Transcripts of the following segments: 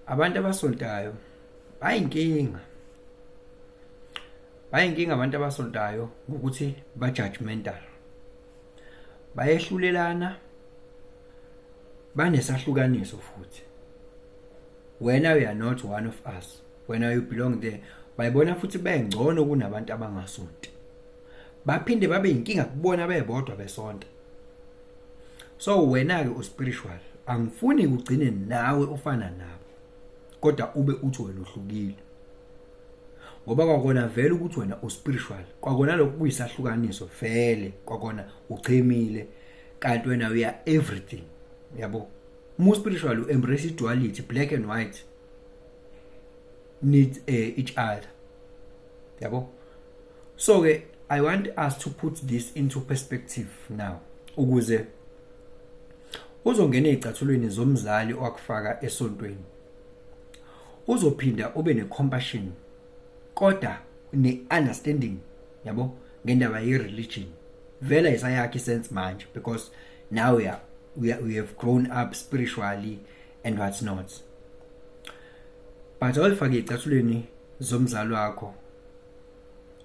Abantu abasontayo bayinkinga. Bayinkinga abantu abasontayo ngokuthi ba-judgmental. Bayehlulelana, banesahlukaniso futhi. Wena, you are not one of us. Wena, you belong there. Bayibona futhi bengcono kunabantu abangasonti. Baphinde babe inkinga kubona bebodwa besonta. So wena ke uspiritual, angifuni kugcine nawe ufana nabo. Kodwa ube uthi wena uhlukile. Ngoba kwakona vele ukuthi wena uspiritual, kwakona lokhu kuyisahlukaniso vele, kwakona uchemile kanti wena uya everything. Yabo? Uma spiritual, you embrace duality, black and white need each other. Yabo? So ke I want us to put this into perspective now ukuze uzongena ezicathulweni zomzali owakufaka esontweni. Uzophinda ube necompassion kodwa ne-understanding, yabo, ngendaba ye-religion. Vele ayisayakhi sense manje because now we have grown up spiritually and what's not. But awulifake ezicathulweni zomzali wakho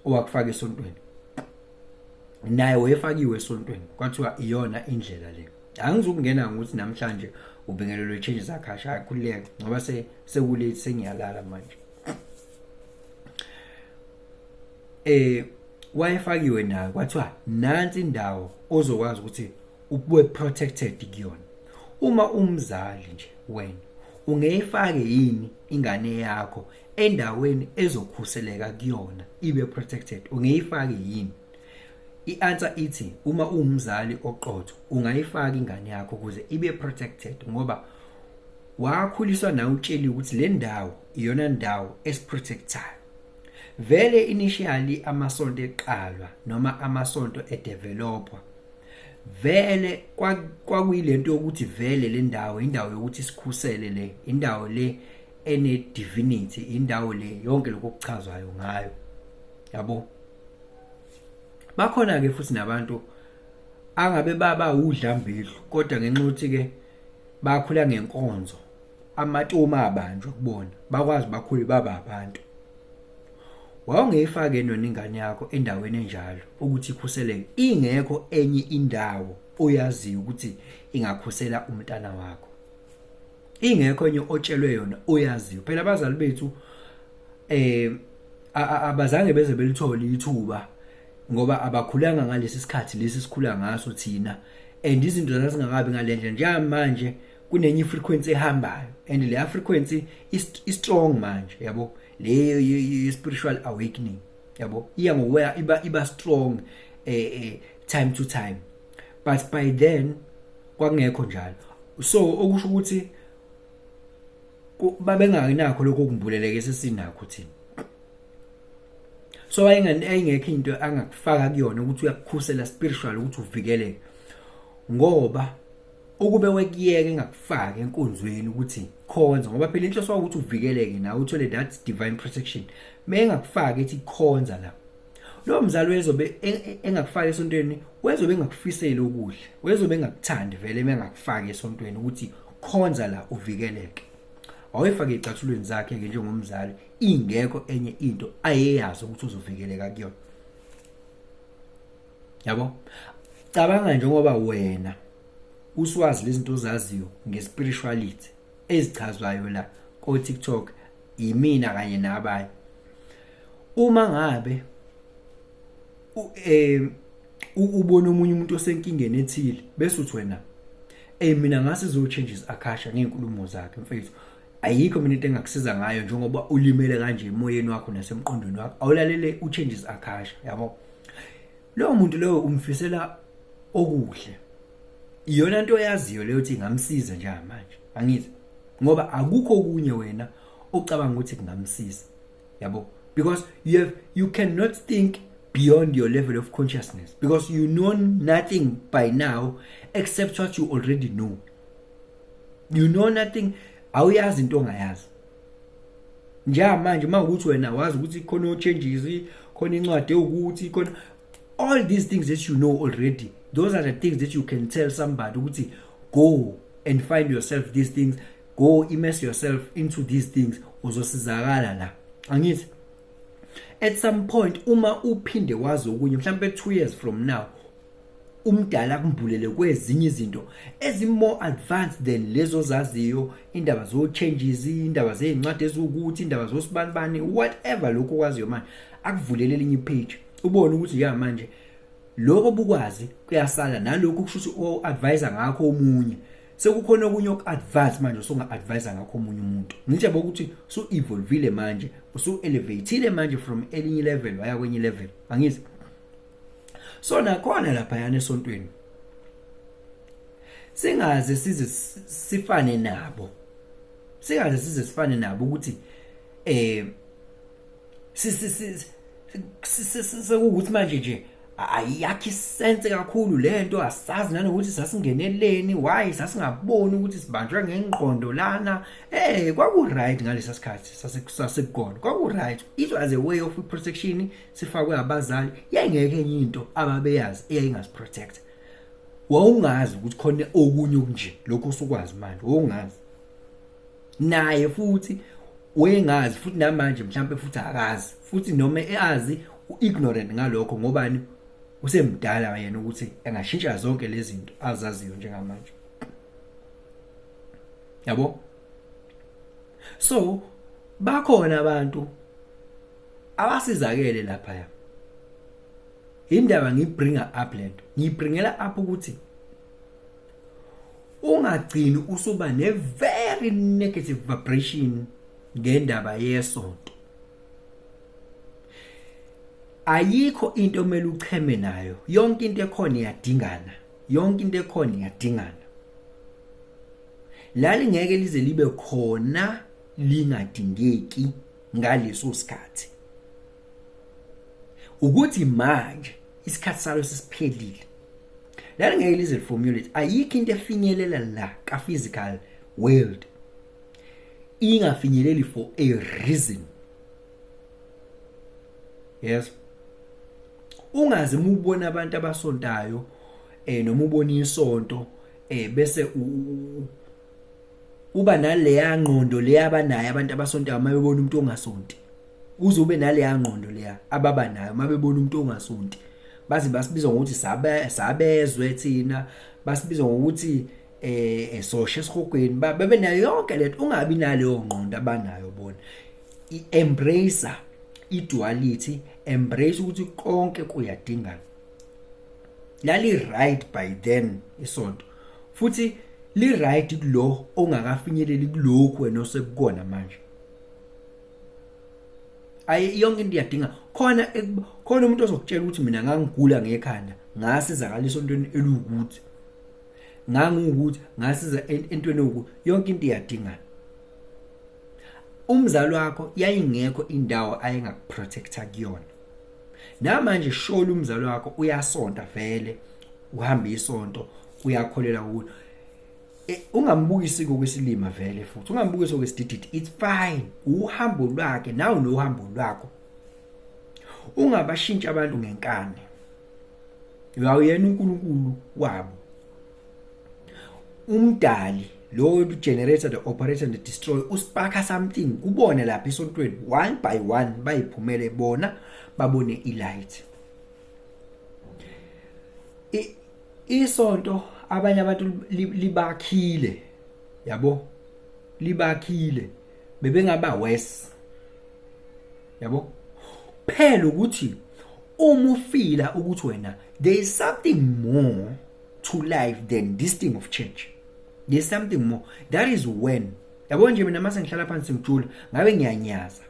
owakufaka esontweni. Naye wayefakiwe esontweni, kwathiwa iyona indlela le. Angizukungena ngokuthi namhlanje ubingelelwe Changes Akasha, akhululeka ngoba se sekulate, sengiyalala manje. Wayefakiwe naye, kwathiwa nansi indawo ozokwazi ukuthi ube protected kuyona. Uma umzali nje wena ungeyifake yini ingane yakho endaweni ezokhuseleka kuyona, ibe protected, ungeyifake yini? I-answer ithi uma uwumzali oqotho ungayifaka ingane yakho ukuze ibe protected, ngoba wakhuliswa nawe utsheliwe ukuthi le ndawo iyona ndawo esiprotectayo. Vele initially amasonto eqalwa noma amasonto edevelopwa, vele kwakuyilento yokuthi vele le ndawo indawo yokuthi sikhusele, le indawo le ene divinity, indawo le yonke lokho okuchazwayo ngayo, yabo. Bakhona ke futhi nabantu angabe baba udlambedlu, kodwa ngenxa yokuthi ke bakhula ngenkonzo, amatomu abanjwa kubona, bakwazi bakhule baba abantu. Wawungeyifake nona ingane yakho endaweni enjalo ukuthi ikhuseleke, ingekho enye indawo oyaziyo ukuthi ingakhusela umntana wakho, ingekho enye otshelwe yona oyaziyo. Phela abazali bethu abazange beze belithole ithuba ngoba abakhulanga ngalesi sikhathi lesi sikhula ngaso thina, and izinto zazingakabi ngalendlela. Njengamanje kunenye frequency ehambayo, and leya frequency is strong manje, yabo, le spiritual awakening, yabo, iya ngokuya iba strong time to time, but by then kwakungekho njalo. So okusho ukuthi babenganakho lokho kumbuleleke sesinakho thina. So ayingekho into angakufaka kuyona ukuthi uyakukhusela spiritual, ukuthi uvikeleke, ngoba ukube wekuyeka engakufaki enkonzweni ukuthi khonza, ngoba phela inhloso ukuthi uvikeleke nawe uthole that divine protection. Mengakufaki ethi khonza la, lo mzali wezobe engakufaki esontweni, wezobe engakufiseli okuhle, wezobe engakuthandi vele mengakufaki esontweni ukuthi khonza la uvikeleke. Awuyifake ezicathulweni zakhe ke njengomzali, ingekho enye into ayeyazi ukuthi uzovikeleka kuyona, yabo. Cabanga njengoba wena uswazi lezi zinto ozaziyo ngespirituality ezichazwayo la ko TikTok yimina kanye nabanye, uma ngabe ubona omunye umuntu osenkingeni ethile bese uthi wena, "Hey, mina ngase zo Changes Akasha ngezinkulumo zakhe, mfethu, ayikho mina into engakusiza ngayo njengoba ulimele kanje emoyeni wakho nasemqondweni wakho, awulalele uChanges Akasha," yabo. Lowo muntu loyo umfisela okuhle, iyona nto oyaziyo leyo ukuthi ingamsiza njengamanje, angithi? Ngoba akukho okunye wena ocabanga ukuthi kungamsiza, yabo, because you cannot think beyond your level of consciousness, because you know nothing by now except what you already know. You know nothing, awuyazi into ongayazi njengamanje. Uma ukuthi wena wazi ukuthi khona o-Changes, khona incwadi ewukuthi, khona all these things that you know already, those are the things that you can tell somebody ukuthi go and find yourself these things. Go immerse yourself into these things, uzosizakala la. Angithi at some point uma uphinde wazi okunye, mhlawumbe 2 years from now, umdala akumbulele kwezinye izinto ezi more advanced than lezo zaziyo, indaba zo changes, indaba zezincwadi eziwukuthi, indaba zosibanibani, whatever lokho okwaziyo manje, akuvulele elinye page, ubone ukuthi ya manje lokho bukwazi kuyasala nalokho, kusho ukuthi o-advise ngakho omunye, sekukhona okunye oku-advance manje usunga-advise ngakho omunye umuntu. Ngisho yabo ukuthi su-evolvile manje, usu-elevateile manje from elinye level waya kwenye level. Angithi so nakhona laphayana esontweni singaze size sifane nabo, singaze size sifane nabo ukuthi sekuwukuthi manje nje ayakhi sense kakhulu lento, asazi nanokuthi sasingeneleni, why sasingaboni ukuthi sibanjwe ngengqondo lana. Kwaku right ngalesa sikhathi sasekukona, kwaku right. It was a way of protection, sifakwe abazali, yayingeke enye into ababeyazi eyayingasiprotect. Wawungazi ukuthi khona okunye okunje lokho usukwazi manje, wawungazi. Naye futhi wayengazi, futhi namanje mhlambe futhi akazi, futhi noma eazi uignorant ngalokho, ngobani usemdala yena ukuthi engashintsha zonke lezi zinto azaziyo njengamanje, yabo. So bakhona abantu abasizakele lapha. Indaba ngiyibringa up lento, ngiyibringela up ukuthi ungagcini usuba ne very negative vibration ngendaba yesonto. Ayikho into omele ucheme nayo, yonke into ekhona iyadingana, yonke into ekhona iyadingana. La lingeke lize libe khona lingadingeki ngaleso sikhathi, ukuthi manje isikhathi salo sesiphelile, la ngeke lize formulate. Ayikho into efinyelela la ka physical world ingafinyeleli for a reason. Yes, ungaze mubona abantu abasontayo noma ubona isonto bese uba naleya ngqondo leya abanayo abantu abasontayo mabebona umuntu ongasonti, uzobe naleya ngqondo leya ababa nayo mabebona umuntu ongasonti, baze basibiza ngokuthi sabezwe thina, basibiza ngokuthi soshe esihogweni, babe nayo yonke lento. Ungabi naleyo ngqondo abanayo bona. I-embrace i-duality, embrace ukuthi konke kuyadingana. Lali right by then isonto, futhi li right kulo ongakafinyeleli kulokhu wena osekukona manje. Ayi, yonke into iyadinga khona. Khona umuntu ozokutshela ukuthi mina ngangigula ngekhanda, ngasizakala esontweni elukuthi, ngangukuthi ngasiza entweni oku. Yonke into iyadingana. Umzali wakho yayingekho indawo ayengakuprotecta kuyona. Namanje sholo umzali wakho uyasonta vele, uhamba isonto, uyakholelwa kulo, ungambukisi kokwesilima vele, futhi ungambukisi okwesidididi. It's fine, uhambo lwakhe, nawe nohambo lwakho. Ungabashintsha abantu ngenkani, uyawuyena uNkulunkulu wabo, umdali lo, generator, the operator and the destroyer. Usparka something kubone lapha esontweni, one by one bayiphumele bona, babone ilight. Isonto abanye abantu libakhile, yabo, libakhile, bebengaba worse, yabo. Phela ukuthi uma ufila ukuthi wena there is something more to life than this thing of church, there's something more, that is when, yabo nje, mina mase ngihlala phansi ngijula ngabe ngiyanyaza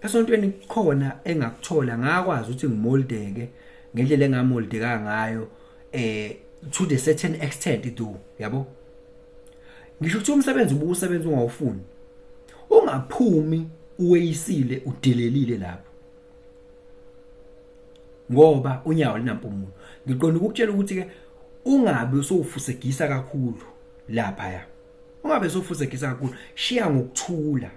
esontweni khona engakuthola, ngakwazi ukuthi ngimoldeke ngendlela engamoldeka ngayo to the certain extent though, yabo. Ngisho ukuthi umsebenzi ubusebenza ungawufuni, ungaphumi uweyisile, udelelile lapho, ngoba unyawo linampumulo. Ngiqonda ukukutshela ukuthi ke ungabe usowufusegisa kakhulu lapha, ya, ungabe usowufusegisa kakhulu. Shiya ngokuthula,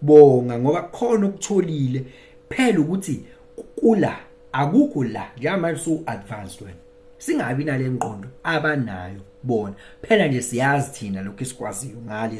bonga ngoba khona ukutholile. Phela ukuthi kula akukho la njengamanje, su advanced wena. Singabi nale ngqondo abanayo bona. Phela nje siyazi thina lokhu esikwaziyo ngale.